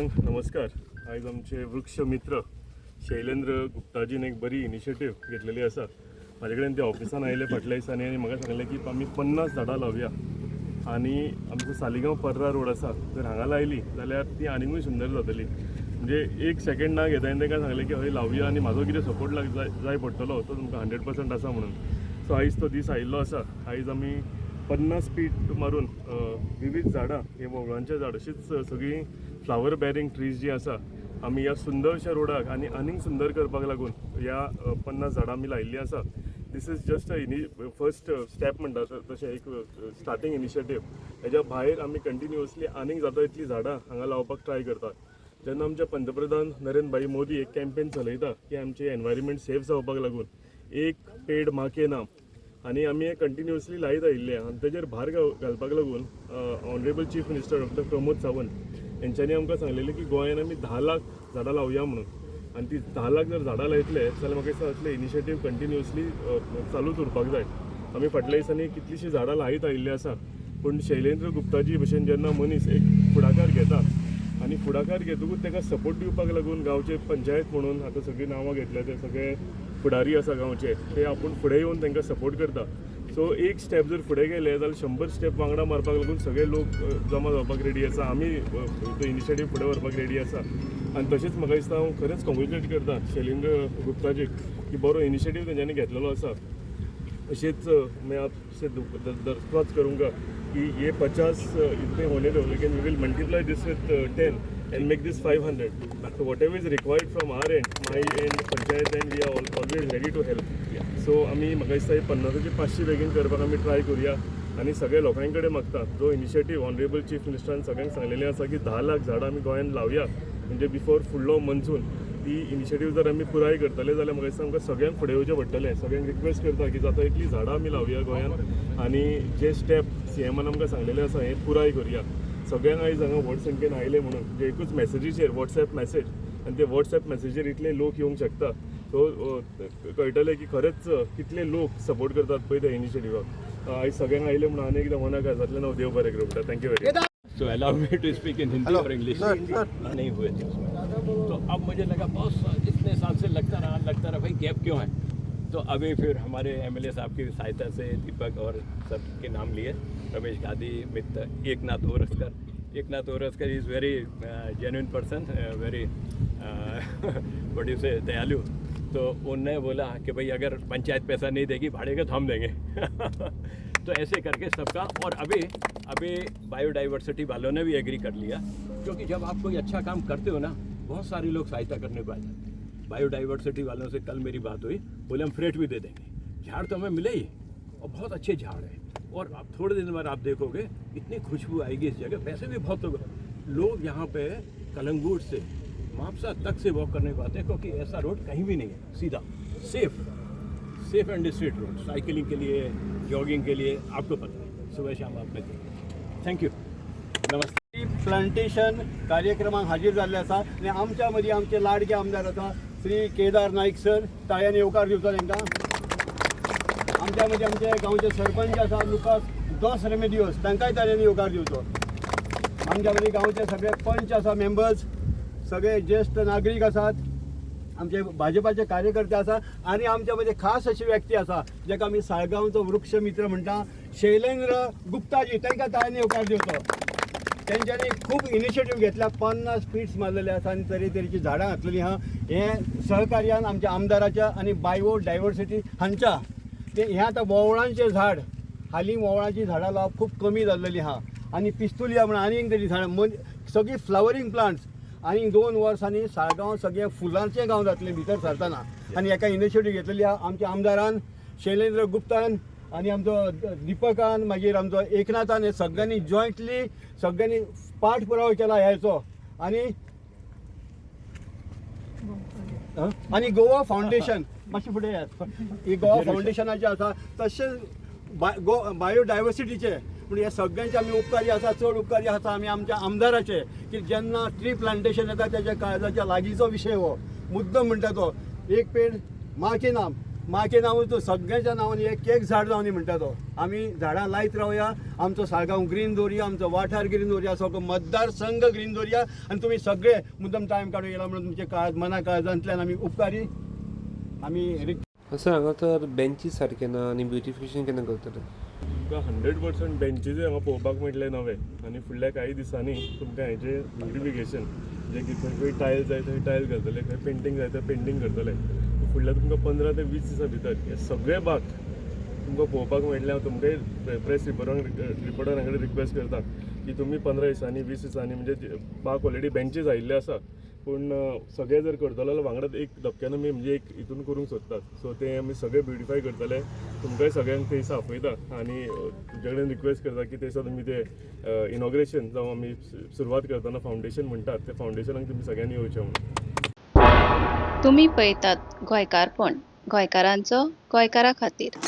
सगळ्यांक नमस्कार. आयज आमचे वृक्ष मित्र शैलेंद्र गुप्ताजीन एक बरी इनिशिएटीव घेतलेली आसा. म्हाजे कडेन ते ऑफिसान आयले फाटल्या दिसांनी आनी म्हाका सांगलें की आमी 50 झाडां लावया आनी आमचो सालिगांव पर्रा रोड आसा, जर हांगा लायली जाल्यार ती आनिकूय सुंदर जातली. म्हणजे एक सेकंड ना घेता हांवें तांकां सांगलें की हय, लावया आनी म्हाजो कितें सपोर्ट लाग जाय जाय पडटलो तो तुमकां 100% आसा म्हणून. सो आयज तो दीस आयिल्लो आसा. आयज आमी 50 फीट मारून विविध झाडां, हे वोवळांचे झाड, अशीच सगळीं फ्लावर बेरिंग ट्रीज जी आसा, आमी ह्या सुंदरशा रोडाक आनी आनीक सुंदर करपाक लागून ह्या 50 झाडां आमी लायिल्लीं आसा. This is just a first step म्हणटा तशें, एक स्टार्टींग इनिशिएटीव. हेज्या भायर आमी कंटिन्युअसली आनीक जाता इतलीं झाडां हांगा लावपाक ट्राय करतात. जेन्ना आमचे पंतप्रधान नरेंद्र भाई मोदी एक कॅम्पेन चलयता की आमचे एनवायरमेंट सेफ जावपाक लागून "एक पेड माँ के नाम", आनी आमी हे कंटिन्युअसली लायत आयिल्ले आनी तेजेर भार घालपाक लागून honourable chief minister doctor Pramod Sawant हेंच्यांनी आमकां सांगलेलें की गोंयान आमी 10 लाख झाडां लावया म्हणून. आनी ती 10 लाख जर झाडां लायतले जाल्यार म्हाका दिसता असले इनिशिएटीव कंटिन्युअसली चालूच उरपाक जाय. आमी फाटल्या दिसांनी कितलींशीं झाडां लायत आयिल्लीं आसा, पूण शैलेंद्र गुप्ताजी भशेन जेन्ना मनीस एक फुडाकार घेता आनी फुडाकार घेतकूच ताका सपोर्ट दिवपाक लागून गांवचे पंचायत म्हणून आतां सगळीं नांवां घेतल्या, ते सगळे फुडारी आसा गांवचे, ते आपूण फुडें येवन तांकां सपोर्ट करता. सो एक स्टेप जर फुडें गेले जाल्यार 100 स्टेप वांगडा मारपाक लागून सगळे लोक जमा जावपाक रेडी आसा. आमी तो इनिशिएटीव फुडें व्हरपाक रेडी आसा. आनी तशेंच म्हाका दिसता, हांव खरेंच कॉंग्रेच्युलेट करता शैलेंद्र गुप्ताजीक की बरो इनिशिएटीव तेंच्यांनी घेतलेलो आसा. अशेंच मैं आपसे दरख्वास्त करूँगा कि ये 50 इतने होने दो, लेकिन we will multiply this with 10 and make this 500. So whatever is required from our end, my end, panchayat end, we are always ready to help. So आमी म्हाका दिसता हे 50चे 500 बेगीन करपाक आमी ट्राय करुया. आनी सगळे लोकां कडेन मागता, जो इनिशिएटीव ऑनरेबल चीफ मिनिस्टरान सगळ्यांक सांगलेलें आसा की 10 लाख झाडां आमी गोंयांत लावया, म्हणजे बिफोर फुडलो मॉन्सून, ती इनिशिएटीव जर आमी पुराय करतले जाल्यार म्हाका दिसता आमकां सगळ्यांक फुडें येवचें पडटलें. सगळ्यांक रिक्वेस्ट करता की जाता इतलीं झाडां आमी लावया गोंयांत आनी जे स्टेप सीएमान आमकां सांगलेले आसा हे पुराय करुया. सगळ्यांक आयज हांगा व्हड संख्येन आयले म्हणून, म्हणजे एकूच मॅसेजीचेर, वॉट्सएप मॅसेज, आनी ते वॉट्सएप मॅसेजीर इतले लोक येवंक शकता, सो कळटलें की खरेंच कितले लोक सपोर्ट करतात पळय त्या इनिशिएटिवाक. आयज सगळ्यांक आयले म्हणून आनी एकदां मना काळजांतल्यान हांव देव बरें करूं म्हणटा. Thank you very much. So allow me to speak in Hindi Aur English. नहीं हुए थे उसमें, तो अब मुझे लगा बहुत इतने साल से लगता रहा, लगता रहा, भाई गैप क्यों है? तो अभी फिर हमारे एमएलए साहब की सहायता से, दीपक और सब के नाम लिए, रमेश गांधी, मित्र Eknath ओरस्कर. Eknath ओरस्कर is very genuine person, very, what you say, दयालु. तो उनने बोला कि भाई, अगर पंचायत पैसा नहीं देगी भाड़े का तो हम देंगे. तो ऐसे करके सबका और अभी अभी बायोडाइवर्सिटी वालों ने भी एग्री कर लिया, क्योंकि जब आप कोई अच्छा काम करते हो ना, बहुत सारे लोग सहायता करने को आ जाते हैं. बायोडाइवर्सिटी वालों से कल मेरी बात हुई, बोले हम फ्रेट भी दे देंगे. झाड़ तो हमें मिले ही और बहुत अच्छे झाड़ हैं और आप थोड़े दिन बाद आप देखोगे, इतनी खुशबू आएगी इस जगह. वैसे भी बहुत लोग लोग यहाँ पे कलंगूट से मापसा तक से वॉक करने को आते हैं, क्योंकि ऐसा रोड कहीं भी नहीं है, सीधा, safe safe and straight road, cycling K लिए, जॉगिंग के लिए. आपको पता है, सुबह शाम आपने देखा. Thank you, नमस्ते. प्लांटेशन कार्यक्रमाक हाजीर जाल्ले आसा आनी आमच्या मदीं आमचे लाडके आमदार आसा, श्री केदार नाईक सर. ताळ्यांनी येवकार दिवचो तांकां. आमच्या मदीं आमचे गांवचे सरपंच आसा, लुकास दोस रेमेदियोस, तांकांय ताळ्यांनी येवकार दिवचो. आमच्या मदीं गांवचे सगळे पंच आसा, मेंबर्स, सगळे ज्येश्ठ नागरीक आसात, आमचे भाजपाचे कार्यकर्ते आसा आनी आमच्या मदीं खास अशी व्यक्ती आसा जेका आमी साळगांवचो वृक्ष मित्र म्हणटा, शैलेंद्र गुप्ताजी, तांकां ताळ्यांनी येवकार दिवचो. तेंच्यांनी खूब इनिशिएटीव घेतल्या, 50 फिट्स मारलेले आसा आनी तरेतरेची झाडां घातलेली आहा. हें सहकार्यान आमच्या आमदाराच्या आनी बायो डायवर्सिटी हांच्या ते हें आतां वोवळांचें झाड, हालीं वोवळांचीं झाडां लावप खूब कमी जाल्लेली आहा आनी पिस्तुलिया म्हणून आनी एक तरी झाडां, सगळीं फ्लावरींग प्लांट्स. आनी 2 वर्सांनी साळगांव सगळें फुलांचें गांव जातलें भितर सरतना. आनी हेका इनिशिएटीव घेतलेली आहा आमच्या आमदारान शैलेंद्र गुप्तान आनी आमचो दीपकान, मागीर आमचो एकनाथान, हे सगळ्यांनी जॉयंटली सगळ्यांनी पाठपुरावा केला ह्याचो. आनी हं? आनी गोवा फावंडेशन, मातशें फुडें येयात. ही गोवा फावंडेशनाचें आसा, तशेंच बायोडायवर्सिटीचे. पूण ह्या सगळ्यांचे आमी उपकारी आसा. चड उपकारी आसा आमी आमच्या आमदाराचे की जेन्ना ट्री प्लांटेशन येता, तेच्या काळजाच्या लागींचो विशय हो, मुद्दम म्हणटा तो, "एक पेड माँ के नाम". म्हाजे नांव तो सगळ्यांच्या नांवान एक एक झाड जावनी म्हणटा तो. आमी झाडां लायत रावया, आमचो साळगांव ग्रीन दवरया, आमचो वाठार ग्रीन दवरया, सगळो मतदारसंघ ग्रीन दवरया. आनी तुमी सगळे मुद्दम टायम काडून येयला म्हणून तुमचे काळ मना काळजांतल्यान आमी उपकारी. आमी सर, हांगा तर बेंचीस सारके ना आनी ब्युटिफिकेशन केन्ना करतले? तुमकां 100% बेंचीसूय हांगा पळोवपाक मेळटले नवे आनी फुडल्या कांय दिसांनी तुमकां हेजें ब्युटिफिकेशन जे की खंय खंय टायल जाय थंय टायल करतले, खंय पेंटींग जाय थंय पेंटींग करतले. फुडल्या तुमकां 15 ते 20 दिसां भितर हे सगळे भाग तुमकां पळोवपाक मेळटले. हांव तुमकांय प्रेस रिपोर्टरां कडेन रिक्वेस्ट करता की तुमी 15 दिसांनी 20 दिसांनी, म्हणजे बाग ऑलरेडी बेंचीस आयिल्ले आसा, पूण सगळे जर करतलो जाल्यार वांगडाच एक धपक्यान आमी म्हणजे एक हितून करूंक सोदतात. सो ते आमी सगळे ब्युटिफाय करतले. तुमकांय सगळ्यांक ते दिसा आपयता आनी तुमच्या कडेन रिक्वेस्ट करता की ते दिसा तुमी ते इनॉग्रेशन जावं आमी सुरवात करतना फावंडेशन म्हणटात ते फावंडेशनाक तुमी सगळ्यांनी येवचें म्हणून. तुमी पळयतात गोंयकारपण, गोंयकारांचो गोंयकारा खातीर.